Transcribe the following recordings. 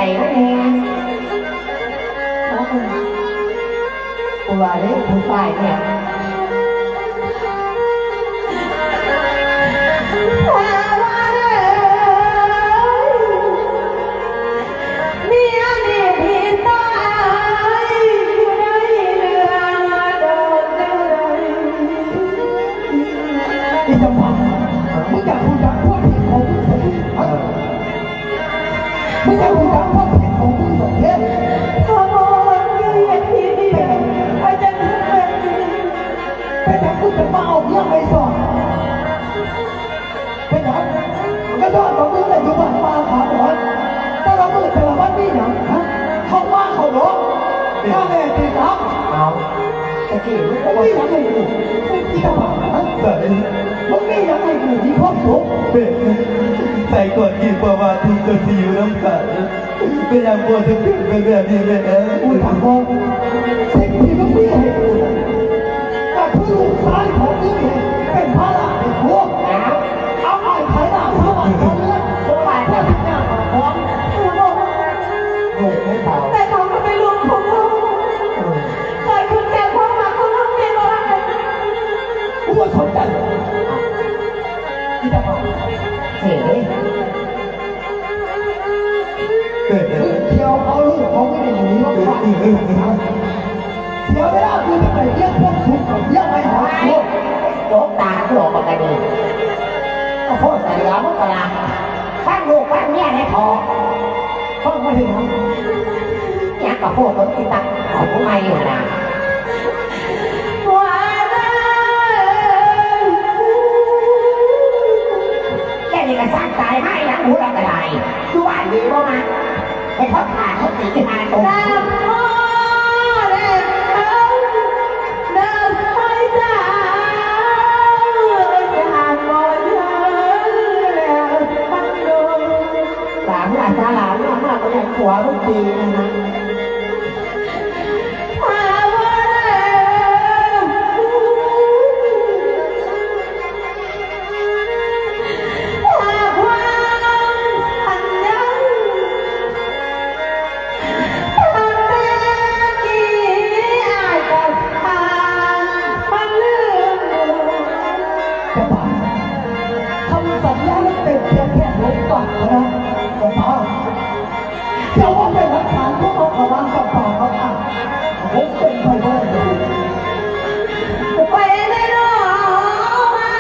ໃຈມາແດ່. ໂອ້ຍ ກວ່າເດ້ຜູ້ຊາຍເນຍ. ເມຍນີ້ຜິດຕາຍຢູ່ໃນເຮືອນດອກດາວໃດ. ອີ່ຫຍັງວະ? ມຶງຢາກຮູ້ຈັກຄວາມຜິດຂອງມຶງຊິ? ຮະ? ມຶງຢາກຮູ້ຈັກຄວາມຜິດຂອງມຶງບໍ? ເຮັດ ພໍ່ ບໍ່ເຮັດຜິດອີ່ຫຍັງ ອາຈານ ເປັນຫຍັງມຶງຈະມາເອົາເມຍໄປສອນ? ເປັນຫຍັງ? ກະຍ້ອນວ່າມຶງໄດ້ຢູ່ບ້ານປ່າຂາບອນ ແຕ່ລະມື້ແຕ່ລະວັນມີຫຍັງ? ຮະ? ເຂົ້າປ່າເຂົ້າດອງ ຫາແລ່ຕີກັບ. ເອົາ ຕະກີ້ມຶງກໍບໍ່ມີຫຍັງໃຫ້ກູ ມີແຕ່ບາບ. ຮະ? ໃສ່ ມຶງມີຫຍັງໃຫ້ກູມີຄວາມສຸກ? ເປັນ ໃສ່ກ່ອນທີ່ບໍ່ວ່າທຸກຈະຊິຢູ່ນຳກັນ ເປັນຫຍັງບໍ່ຈະເປັນໄປແບບນີ້ແດ່? ກູຈັກບໍ່? ສິ່ງທີ່ມຶງມີໃຫ້ກູນັ້ນ ກໍຄືລູກຊາຍຂອງມຶງເອງ ເປັນພາລະໃຫ້ກູ. ເອົາ ເອົາໄປຂາຍໜ້າຊາວບ້ານຊາວເຮືອນ ບໍ່ວ່າແຕ່ສິຍາກຂອງ ແຕ່ເຂົາກໍເປັນລູກຂອງລູກ ເອີ ເກີດຂຶ້ນຈາກຄວາມຮັກຂອງເຮົາແມ່ນບໍ່? ກູບໍ່ສົນໃຈ ອີ່ຕາບາດ ເສຍເດ້. ເອີ ເອີ ເອີ ທ່ຽວເອົາລູກເຮົາໄປໜີໂລກກວ້າງ ເສຍເວລາ ກູຈະໄປຮຽນຄວາມສຸກກັບເມຍໃໝ່ຂອງກູ. ໂຈກຕາກູອອກປາກກະດີ ກະໂພດກະເຫຼືອມຶງກະລະ ຟັງລູກຟັງເມຍແດ່ເຖາະ. ຟັງມາເຮັດຫຍັງ? ຫຍັງກະໂພດຕົນອີ່ຕັກຂອງໃໝ່ຫັ້ນນະ. ແລ້ວນີ້ກະສ້າງຕາຍມາອີ່ຫຍັງ ຫູລະກະໄດ້ ຢູ່ບ້ານດີບໍ່ມາ ໄປເຂົາຂ້າເຂົາຕີຂ້າໂຕ. ຫຼານລາຊາລາເມືອມາກໍຍັງຜົວມັນຕີນະ. ຈະບາ ຄຳສັນຍານັ້ນເປັນພຽງແຄ່ລົມປາກເທົ່ານັ້ນ ຈະບາ. ເຈົ້າເອົາໄປຫຼັກຖານພວກເຮົາກະວາງກັບປາກກັບອາດ ຄົງເປັນໄປບໍ່ໄດ້. ໄປແນ່ນອນວ່າ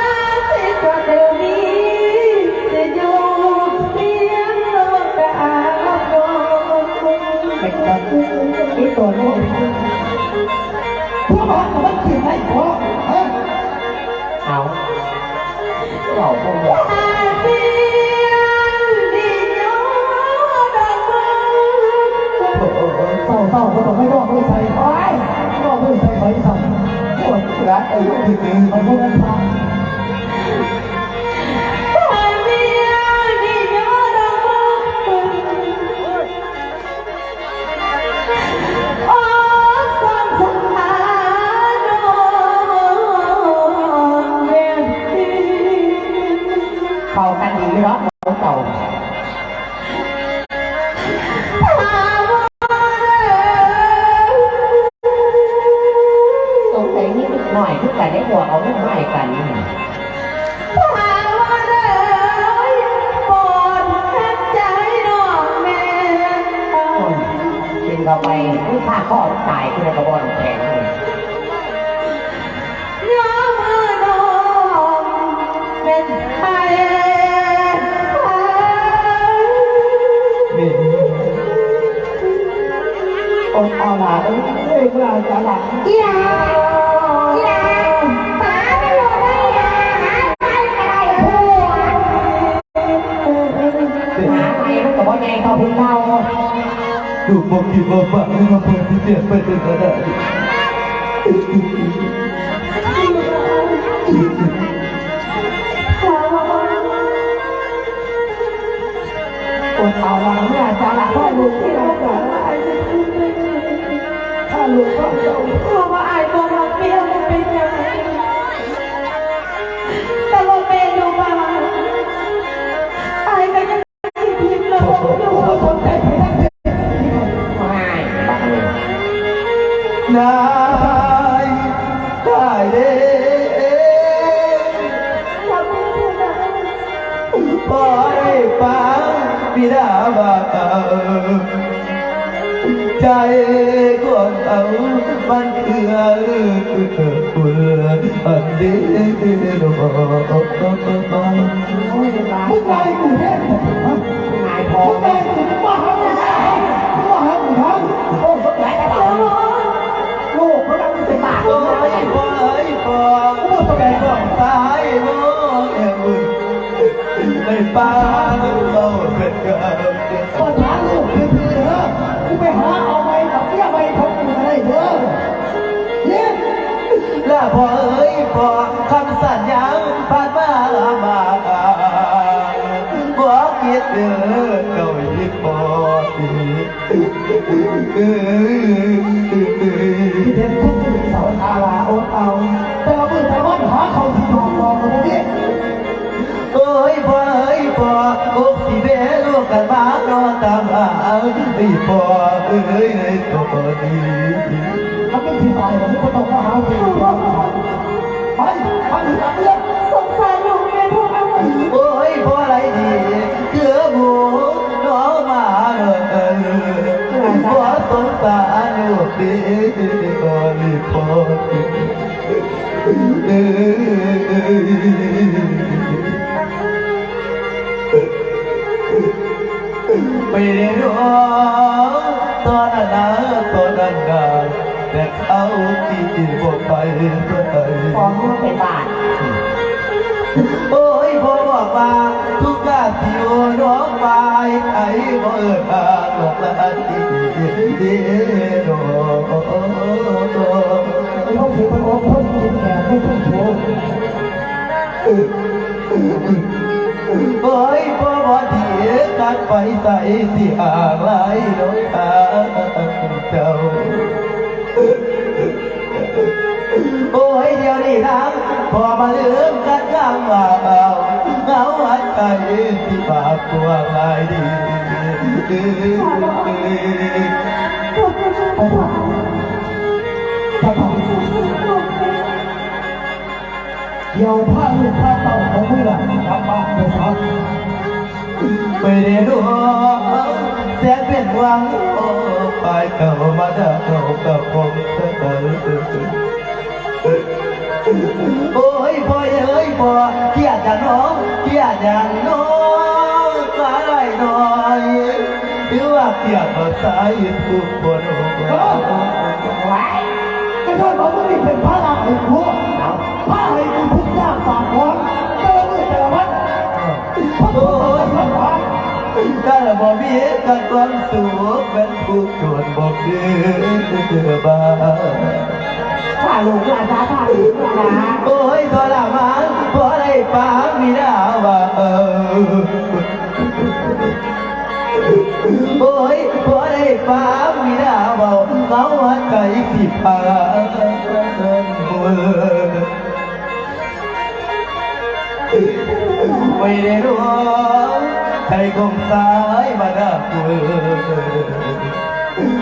ຊິຈະບໍ່ມີ ຊິຢູ່ພຽງນ້ອງກະອາບນ້ອງ ເປັນແບບນີ້ ອີ່ໂຕນີ້ ພວກເຮົາກະມັນກິນໄດ້ບໍ່? ຮະ? ເອົາ ເວົ້າບໍ່ ເອີ ເອີ ເອີ ເສົ້າໆ ບໍ່ຕ້ອງມາຍອມໃສ່ ໂອ້ຍ ຍອມໃສ່ໃຜຊັ້ນ ໂອ້ຍ ຫຼານອາຍຸຖືກໄປບໍ່ແມ່ນພະ. ເຂົ້າກັນດີເນາະ ເຈົ້າ ສົງໄສມີເດັກນ້ອຍຄືກັນ ໄດ້ພວກເອົາເງິນມາໃຫ້ກັນ. ພາວະເອີຍ ໂປດເຫັນໃຈນ້ອງແດ່. ໂອ້ຍ ກິນເຂົ້າໄປ ຄືຄາຄໍຕາຍ ຄືກະບ່ອນແຂງ. ຍ້ອນມືນ້ອງແມ່ນໃຜ ແມ່ນ ອົດເອົາຫຼານເອີຍ ເມື່ອຈະຫຼັບ. ອີ່ຫຼາ ອີ່ຫຼາ ປາໄປໂລດເດີ ອີ່ຫຼາ ຫາໃໝ່ກະໄດ້ ຜົວ ຫາໃໝ່ມັນກະບໍ່ໃຫຍ່ເທົ່າຜູ້ເກົ່າ. ລູກບໍ່ຄິດບໍ່ຝັນວ່າເພິ່ນຊິປ່ຽນໄປເປັນແນວໃດ. ອົດເອົາຫຼານເອີຍ ເມື່ອຈະຫຼັບ ພໍ່ລູກທີ່ຮັກສາ ຖ້າລູກເຂົາເຈົ້າ ເພາະວ່າອ້າຍບໍ່ຮັກເມຍບໍ່ເປັນຫຍັງ ແຕ່ວ່າແມ່ຢູ່ບ້ານ ອ້າຍກະຍັງ ບໍ່ສົນໃຈໃຜທັງ ວ່າໃຈຂອງເຮົາມັນເອື້ອເອື້ອເອື້ອເອື້ອອັນເດໂນ. ໂອ້ຍ ມຶງໄລ່ກູແຮງແທ້ ຮະ? ຫງາຍທ້ອງ ມຶງໄລ່ກູ ມຶງມາຫາກູ ມຶງມາຫາກູ ຮະ? ໂອ້ ສົນໃຈແຕ່ປາກ ໂລກມັນນະ ມັນເປັນບາບ ໂອ້ຍ ພໍ່ເອີຍ ພໍ່ ໂອ້ ສະແດງ ພໍ່ຕາຍ ພໍ່ແມ່ບຸນ ໃນປ່າເວົ້າເປັນກັນ ພາສາລູກຊື່ໆເດີ ກູໄປຫາເອົາໃໝ່ກັບເມຍໃໝ່ຂອງກູກະໄດ້ເດີ. ລະພໍ່ເອີຍພໍ່ ຄຳສັນຍາຜ່ານມາ ມາ ບໍ່ຄິດເດີເຈົ້າອີ່ພໍ່ ເອີ ເອີ ເອີ ເຮັດທຸກມື້ເຊົາ ອາລາອົດເອົາ ແຕ່ລະມື້ແຕ່ລະວັນຫາເຂົ້າຊິຖອກດອກກະບໍ່ມີ. ໂອ້ຍ ພໍ່ເອີຍ ພໍ່ ອົກຊິເບລູກກັນມາ ລໍຕາມຫາ ເອີຍ ພໍ່ເອີຍ ໃນຕອນນີ້ ຄັນມັນຊິຕາຍ ກໍບໍ່ຕ້ອງມາຫາກູ ໄປ ໄປ ເລື່ອງ ສົງສານລູກແມ່ເທາະເອີຍ. ໂອ້ຍ ບໍ່ໄດ້ດີຄືໝູ່ ນ້ອງມາເອີຍ ບໍ່ສົງສານລູກເດ້ ພໍ່ນີ້ພໍ່ ໄປເດ້ອ ຕອນນັ້ນນະ ຕອນນັ້ນນະ ແຕ່ເຂົາທີ່ບໍ່ໄປໃສ ຂອງເຮົາໄປບ້ານ. ໂອ້ຍ ພໍ່ບອກວ່າ ທຸກກາຊິໂອນ້ອງໄປ ໃຜບໍ່ເອີ້ນຫານ້ອງລາຕີເດ້ນ້ອງ. ເຮົາຊິໄປອົບຄົນກິນແກງໃຫ້ເພິ່ນໂຊ. ໂອ້ຍ ພໍ່ບໍ່ດີຈັກໄປໃສ ຊິຫາຫຼາຍດອກທາງເຈົ້າ. ໂອ້ຍ ດຽວນີ້ນາງ ພໍ່ມາລືມກັນຄຳວ່າເອົາ ເງົາຫັນໃຈ ຊິບາກກວ້າງຫຼາຍດີ. ດຽວພາລູກພາເຕົ້າຂອງມຶງນະ ກັບບ້ານໄປຊະ. ໄປເດ້ນ້ອງ ແສນເປັນຫວັງ ປາຍເຈົ້າມາດາເຮົາກັບຂອງເຈົ້າ. ໂອ້ຍ ພໍ່ເອີຍ ພໍ່ ຄຽດຫຍັງນ້ອງ ຄຽດຫຍັງນ້ອງ ມາໄດ້ໜ້ອຍ ຫຼືວ່າຄຽດວ່າສາຍທຸກຄົນ. ເອີ ໄວ້ ກະຍ້ອນວ່າມຶງນີ້ເປັນພາລະໃຫ້ກູ ພາໃຫ້ກູທຸກຍາກປາກໝອນ ແຕ່ລະມື້ແຕ່ລະວັນ. ໂອ້ຍ ຄັນບໍ່ມີກັນຄວາມສຸກ ແມ່ນທຸກຈົນບໍ່ຄືບາດ ພາລູກລາຊາ ພາລູກລາຊາ. ໂອ້ຍ ທໍລະມານ ບໍ່ໄດ້ປາງວິນາວ່າ ເອີ ໂອ້ຍ ບໍ່ໄດ້ປາງວິນາເວົ້າ ເຮົາຫັນໃຈຊິພາເມືອ. ໄວ້ເດ້ນ້ອງ ໃຈຂອງສາຍມາດາເອີຍ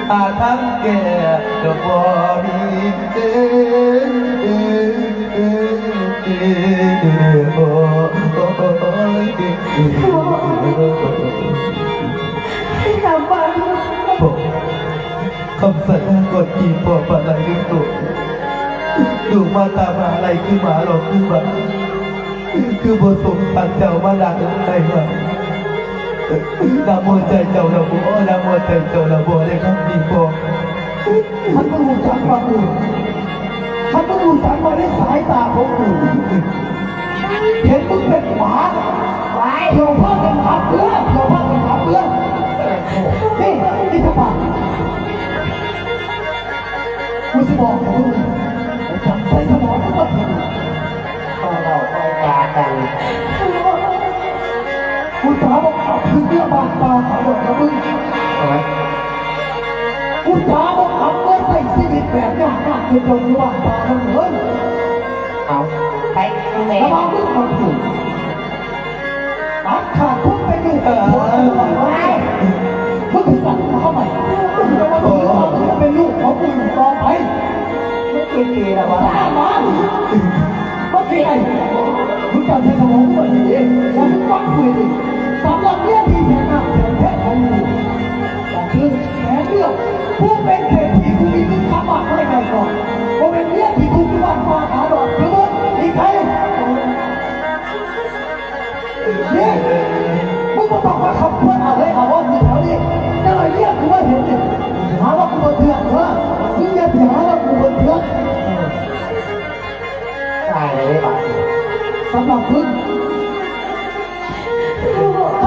ຫາທາງແກ້ກໍບໍ່ມີ. ກຳສັນຍາກ່ອນທີ່ພໍ່ປານໃດເລີຍໂຕ ລູກມາຕາມຫາໄລ່ຄືໝາຫຼອກຄືໝາ ຄືບໍ່ສົງສານເຈົ້າມານານໄດ້ວ່າ ນຳຫົວໃຈເຈົ້າລະບໍ່ ນຳຫົວໃຈເຈົ້າລະບໍ່ ໄດ້ຄຳນີ້ພໍ່. ຄັນມຶງຮູ້ຈັກວ່າກູ ຄັນມຶງຮູ້ຈັກວ່າໃນສາຍຕາຂອງກູ ເຫັນມຶງເປັນໝາ ໄປ ດຽວພາກັນຂັບເຮືອ ດຽວພາກັນຂັບເຮືອ. ນີ້ ນີ້ ກູຊິບອກໃຫ້ມຶງ ໃສ່ສະໝອງມຶງວ່າ ເວົ້າໄປຈາກັນ ກູຈະບໍ່ກັບຄືເມືອບ້ານປ່າເຂົາດອກນະມຶງ. ເອີ ກູຈະບໍ່ກັບມາໃຊ້ຊີວິດແບບຍາກນານຄືເຈົ້າຢູ່ບ້ານປ່ານຳເພິ່ນ. ເອົາ ໄປແມ່ ລະວັງມຶງມາພູດ ຕັດຂາດຄວາມເປັນລູກເປັນຜົວຂອງມັນໄປ. ມຶງຄືກັນເຂົ້າໄປ ມຶງຈະບໍ່ຖືກເອົາເປັນລູກຂອງກູອີກຕໍ່ໄປ. ມຶງເກເລລະວະ ມາ ມາ ມາເກໄອ້ ມຶງຈຳໃສ່ສະໝອງມຶງໃຫ້ດີ ແລະມຶງຟັງກູໃຫ້ດີ. ສຳລັບເມຍທີ່ແພງຮັກແພງແພ ແຖວນີ້ ເຈົ້າລະຮຽກກູມາເຫັນນີ້ ຫາວ່າກູບໍ່ເຖື່ອນເດີ ມຶງຢ່າຊິຫາວ່າກູບໍ່ເຖື່ອນ. ຕາຍແລ້ວເດ້ບາດນີ້ ສຳລັບມຶງ ຄັນ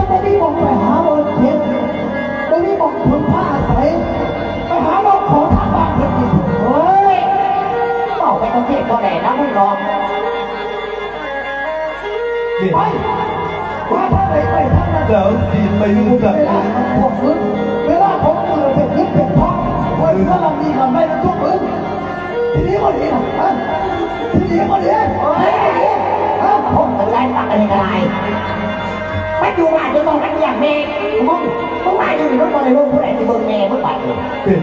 ບໍ່ມີໝ່ອງໄປຫາບໍ່ເຫັນ ບໍ່ມີໝ່ອງເພິ່ງພາອາໄສ ໄປຫາເວົ້າຂໍທາງບ້ານເພິ່ນກິນ. ໂອ້ຍ ເວົ້າໄປກໍເທດບໍ່ແດ່ນະມຶງເນາະ. ໄປ ມາທາງໃດໄປທາງນັ້ນ ແລ້ວຊິໄປຢູ່ໃສ? ເວລາຂອງມຶງ ເວລາຂອງມຶງເປັນເງິນເປັນທອງ ໄວ້ເພື່ອລຳນີ້ລຳໄລນຳພວກມຶງ. ຊິດີບໍ່ດີນະ? ຮະ? ຊິດີບໍ່ດີ? ໂອ້ຍ ຊິດີບໍ່ດີ? ຮະ? ໂອ້ຍ ບັນໄດປັກອັນນີ້ກໍໄດ້ ມັນຢູ່ບ້ານຢູ່ນອກ ມັນຢາກແມ່ມຶງ ມຶງມາຢູ່ນີ້ ມັນບໍ່ໄດ້ເບິ່ງ ຜູ້ໃດຊິເບິ່ງແມ່ມຶງບາດນີ້? ເປັນ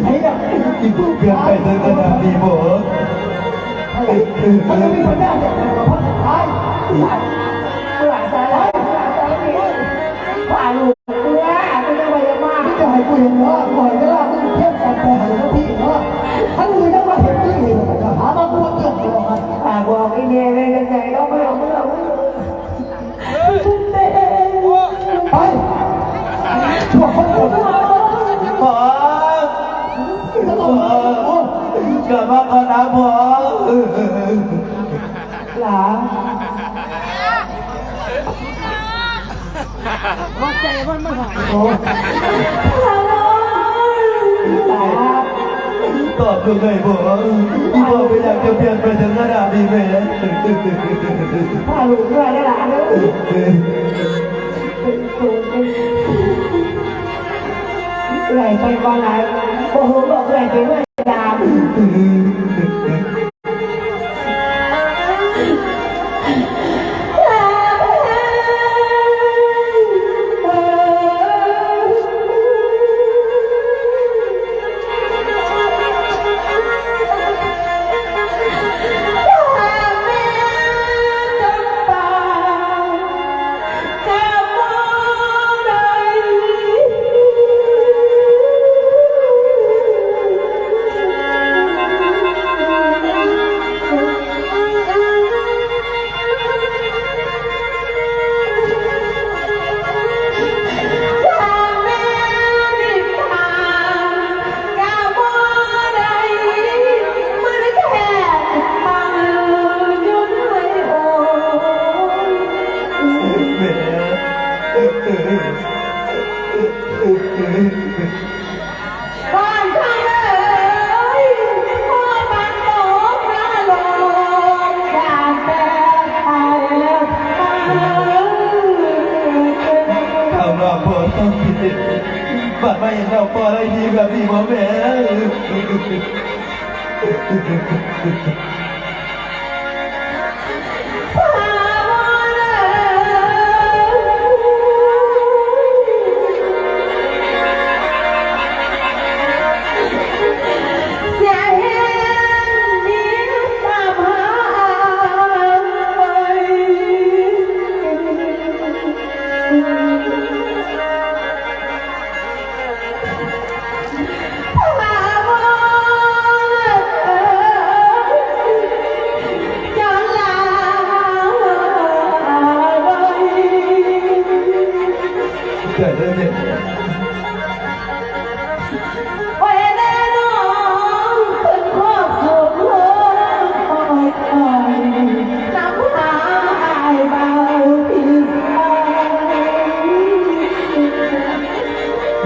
ໃຜຢາກ ອີ່ຜູ້ເປັນໄປເຖິງຂະໜາດນີ້ບໍ່? ເອີ ມັນມີບັນດາຈາກນັ້ນກໍພໍຕາຍ ເມື່ອສາລະ ພາລູກ ເອີ ເປັນຈັ່ງໃດມາ ຈະໃຫ້ກູເຫັນເນາະ ບໍ່ໃຫ້ເວລາມຶງພຽງກັນແຕ່ໃຫ້ມາພີເນາະ ຄັນມຶງຍັງມາເຫັນຕື່ມອີກ ກໍຫາມາບວດເລື່ອງເດີ ປາກບອກອີແມ່ແມ່ໃຫຍ່ໆ ເນາະ ເມື່ອ ເມື່ອ ເມື່ອ ໄປ ພວກຄົນ ພໍ່ ພໍ່ ກັບມາກ່ອນນະພໍ່ ຫຼານ ຫົວໃຈມັນບໍ່ໄດ້ ໂອ້ ຕອບລູກໄດ້ບໍ່? ອີ່ພໍ່ເປັນຫຍັງຈະປ່ຽນໄປເຖິງຂະໜາດນີ້ແມ່? ພາລູກເມືອເດີຫຼານເດີ ເອື້ອຍໄປກ່ອນຫຼາຍ ບໍ່ຮູ້ບອກເອື້ອຍຊິເມືອຍາມ. ແມ່ ບ້ານຂ້າເອີຍ ພໍປານໂຕກາລົງ ຢາກແຕ່ໄປເລີກທາງ ຖ້າວ່າພໍ່ຕ້ອງຄິດ ບາດມາເຫັນເຮົາພໍ່ໄດ້ດີແບບນີ້ບໍ່ແມ່?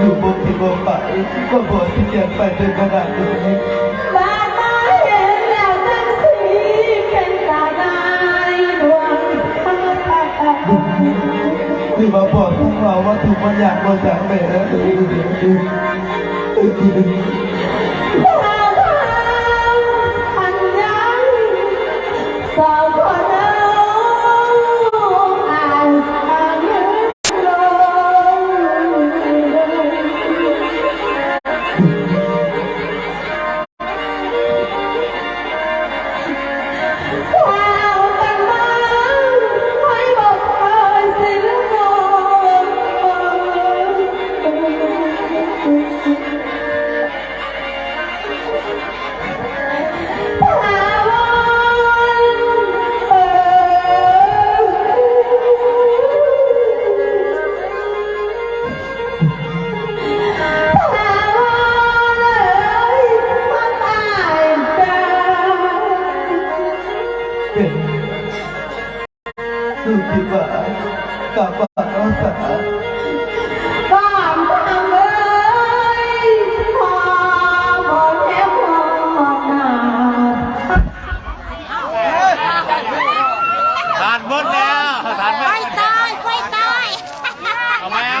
ລູກບໍ່ຄິດບໍ່ຝັນວ່າພໍ່ຊິປ່ຽນໄປເຖິງຂະໜາດນີ້. ບາດມາເຫັນແລ້ວຈັ່ງຊີ້ເປັນຕາໜ່າຍດວງສາຍຕາ. ຫຼືວ່າພໍ່ຕ້ອງເວົ້າວ່າທຸກມັນຍາກບໍ່ຈັກແມ່?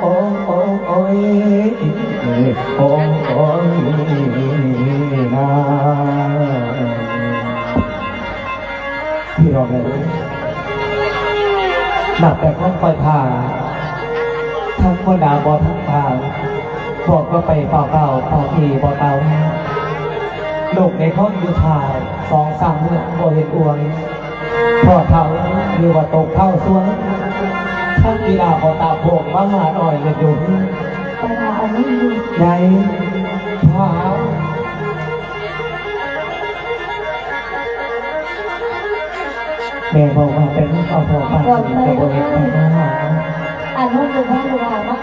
ໂອ້ຍ ໂອ້ຍ ໂອ້ຍ ໂອ້ຍ ນາ. ພີ່ນ້ອງເອີຍ ນັບແຕ່ຄວາມປອຍພາ ທັງຄົນດາບໍ່ທັງຕາ ບອກກໍໄປເປົ່າໆ ປາກດີບໍ່ເຕົາ. ລູກໃນທ້ອງຢູ່ຖ້າ ສອງສາມເດືອນບໍ່ເຫັນອວຍ. ພໍ່ເຖົ້າ ຫຼືວ່າຕົກເຂົ້າສວນ ທັງກິລາບໍ່ຕາໂພກ ມາຫານ້ອຍເຮັດຢູ່. ປາດາອັນນີ້ຢູ່ ໃຫຍ່ ພາ ແມ່ບອກວ່າໄປນຳເອົາພໍ່ປານ ກໍບໍ່ເຫັນໄປມາຫາ. ອັນນັ້ນຢູ່ບ້ານຢູ່ວ່າມາ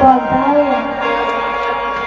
ກ່ອນໄປ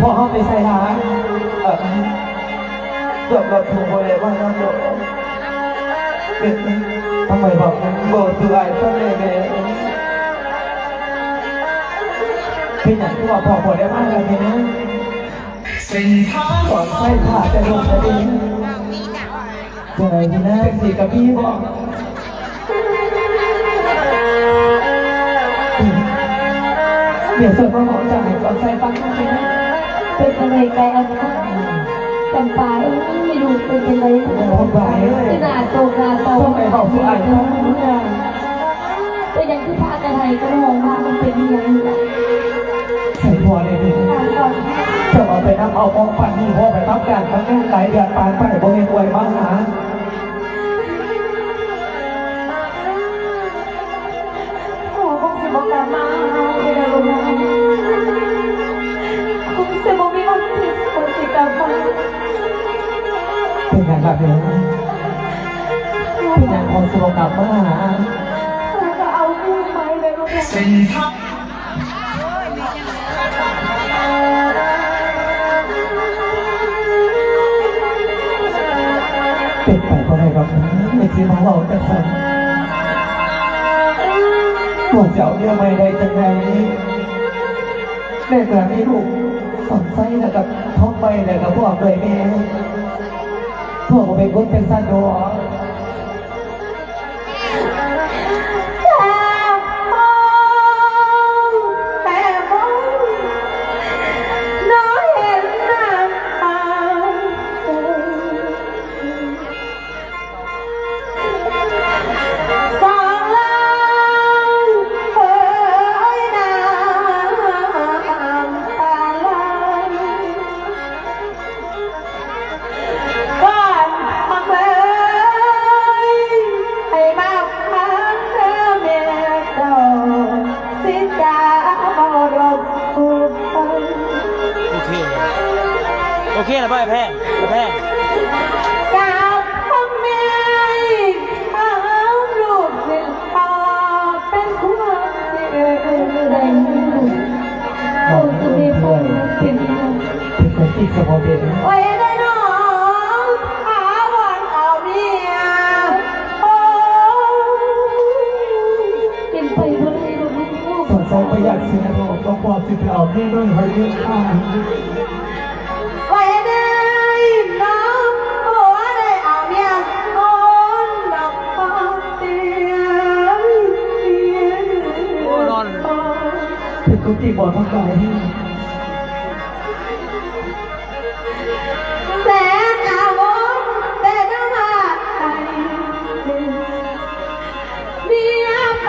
ພໍ່ເຮົາໄປໃສລະ? ເອີ ເກືອບລອດທຸງບໍ່ໄດ້ມານຳດອກ. ເປັນ ທຳໄມບອກ ບອກສູ່ອ້າຍຟັງແດ່ແມ່. ເປັນຫຍັງຄືວ່າພໍ່ບໍ່ໄດ້ມາລະແມ່? ສອນໄຊພາແຕ່ດົນແລ້ວເດ້. ຈັ່ງໃດນີ້ນະ? ຈັ່ງຊີ້ກໍມີບໍ? ດຽວເຊີນມາເວົ້າໃຫ້ສອນໄຊຟັງແດ່. ເປັນຈັ່ງໃດໄກອຳນາດ? ຈຳປາເອີຍ ລູກເປັນຈັ່ງໃດ? ສະບາຍເອີຍ. ຄືໜ້າໂສກໜ້າເສົ້າ. ຕ້ອງໄປເວົ້າສູ່ອ້າຍຟັງເດີ. ເປັນຫຍັງຄືພາກັນໄຫ້ກັນຮ້ອງມາ ມັນເປັນອີ່ຫຍັງນີ້ລະ? ໃສ່ພໍ່ໄດ້ເດີ. ເຈົ້າເອົາໄປນຳເອົາຂອງປັ້ນນີ້ພໍ່ໄປທຳການທຳງານຫຼາຍເດືອນປານໄປ ບໍ່ແມ່ນອວຍມາຫາ. ພໍ່ຄົງຊິບໍ່ກັບມາຫາເຮົາເດີລູກ. ຄົງຊິບໍ່ມີວັນທີ່ເພິ່ນຊິກັບມາ. ເປັນຫຍັງລະແມ່? ເປັນຫຍັງພໍ່ຊິບໍ່ກັບມາຫາ? ເຮົາກໍເອົາເງິນໄປເລີຍລູກ. ເປັນໄປບໍ່ໄດ້ດອກ ແມ່ຊິມາເວົ້າຈັ່ງຊັ້ນ. ພວກເຈົ້າເມຍໃໝ່ໄດ້ຈັ່ງໃດ? ແມ່ກໍມີລູກ ສອນໄຊ ແລ້ວກໍທອງໃບ ແລ້ວກໍພວກເອື້ອຍແມ່. ພວກບໍ່ເປັນຄົນຈັ່ງຊັ້ນດອກ. ໂອເຄ ໂອເຄລະ ບໍ່ ອ້າຍແພງ ອ້າຍແພງ. ເປັນໄປບໍ່ໄດ້ດອກລູກ. ສົງໄສບໍ່ຢາກເສຍດອກ ຫຼວງພໍ່ຊິໄປເອົາເມຍນ້ອຍໃຫ້ເລີຍ. ໂອ້ ນອນ ເປັນຄົນທີ່ບໍ່ທັນໄດ້. ແສນອາວົງເປັນອາມາດໄປ ເມຍໄປ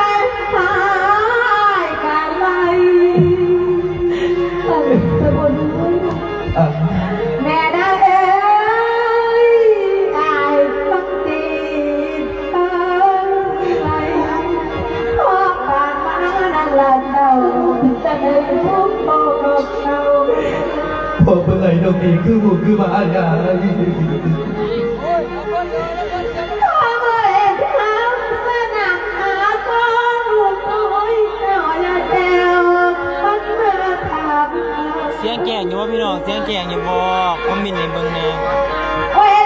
ພໍເບິ່ງໄອ້ນ້ອງນີ້ຄືໝູ່ຄືໝາຫຍັງ. ສຽງແຈ້ງຢູ່ບໍ່ພີ່ນ້ອງ? ສຽງແຈ້ງຢູ່ບໍ່? ຄອມເມັນໃຫ້ເບິ່ງແດ່.